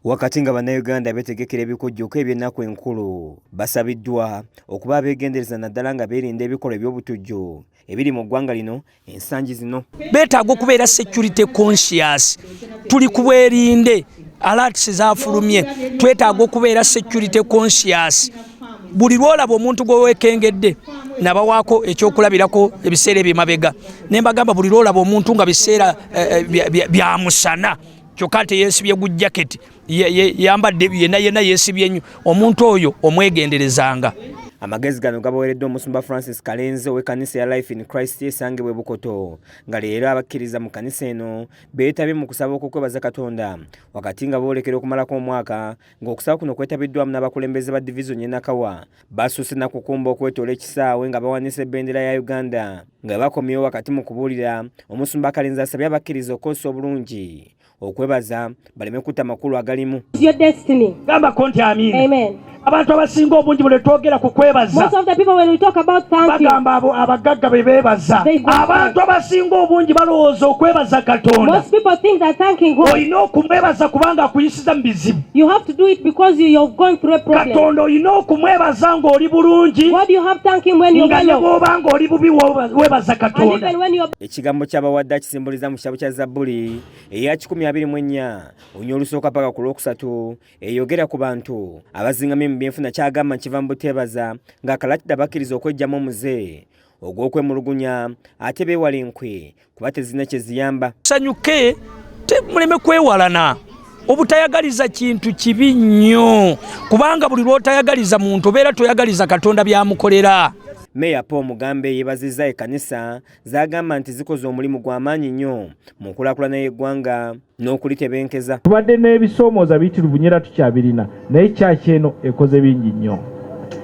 Wakati nga Bannayuganda beetegekera ebikujjuko eby'ennaku enkulu, basabiddwa okuba abeegendereza naddala nga beerinda ebikolwa eby'obutujju ebiri mu ggwanga lino ensangi zino. Beetaaga okubeera security conscious. Tuli ku bwerinde, alerts zafulumye, twetaaga okubeera security conscious. Buli lwolaba omuntu gwe weekengedde, nabawaako ekyokulabirako ebiseera ebyemabega ne mbagamba, buli lwolaba omuntu nga biseera bya musana kyokka teyeesibye gu jaketi, yambadde yenna yenna yeesibye nnyo, omuntu oyo omwegenderezanga. Amagezi gano gabaweereddwa omusumba Francis Kalenzi ow'ekkanisa ya Life in Christ esangibwa e Bukoto, nga leero abakkiriza mu kkanisa eno beetabye mu kusaba okw'okwebaza Katonda wakati nga boolekera okumalako omwaka, ng'okusaba kuno kwetabiddwamu n'abakulembeze ba divizoni y'e Nakawa. Basuuse nakukumba okwetoola ekisaawe nga bawanise ebendera ya Uganda nga bakomyewo. Wakati mu kubuulira, omusumba Kalenzi asabye abakkiriza okukozesa obulungi okwebaza baleme kutta makulu agalimu. Your destiny. Gambako nti amiina. Amen. Abantu abasinga obungi bwe twogera ku kwebaza, Most of the people, when we talk about thank you, bagamba abo abagagga be beebaza. Abantu abasinga obungi balowooza okwebaza Katonda, most people think that thanking God, olina okumwebaza kubanga akuyisiza mu bizibu. You have to do it because you've gone through a problem. Katonda olina okumwebaza ng'oli bulungi, God, you have thank Him when you're nga ne well off. bw'oba ng'oli bubi weebaza And Katonda. even when you're Ekigambo ky'abawadde akisimboliza mu kitabo kya Zabbuli eya 124 onya olusooka paka ku lwokusatu, eyogera ku bantu abazingamye mu byenfuna, kyagamba nkiva mu buteebaza, ng'akalatidde abakkiriza okweggyamu omuze ogw'okwemulugunya ate beewala enkwe kuba tezirina kye ziyamba. Sanyuke, muleme kwewalana. Obutayagaliza kintu kibi nnyo, kubanga buli lw'otayagaliza muntu obeera toyagaliza Katonda byamukolera. Meeya Paul Mugambe yeebazizza ekkanisa z'agamba nti zikoze omulimu gw'amaanyi nnyo mu nkulaakulana y'eggwanga n'okulitebenkeza. Tubadde n'ebisoomooza biyitirivu nnyo era tukyabirina, naye kyaki eno ekoze bingi nnyo.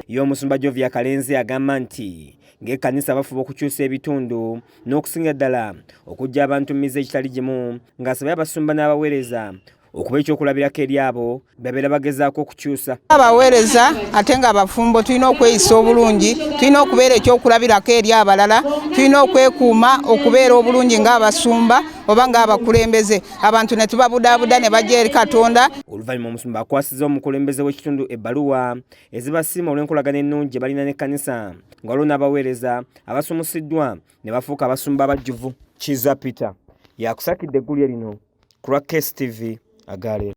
Ye omusumba Jovia Kalenzi agamba nti ng'ekkanisa bafuba okukyusa ebitundu n'okusinga ddala okuggya abantu mu mize egitali gimu, ng'asabye abasumba n'abaweereza okuba ekyokulabirako eri abo babeera bagezaako okukyusa. Abaweereza ate nga abafumbo tulina okweyisa obulungi, tulina okubeera ekyokulabirako eri abalala, tulina okwekuuma okubeera obulungi ng'abasumba oba ng'abakulembeze, abantu ne tubabudaabuda ne bajja eri Katonda. Oluvannyuma omusumba akwasiza omukulembeze w'ekitundu ebbaluwa ezibasiima olw'enkolagana ennungi gye balina n'ekkanisa, nga waliwo n'abaweereza abasumusiddwa ne bafuuka abasumba abajjuvu. Kiza Peter yakusakidde eggulye lino ku lwa KSTV agaleero.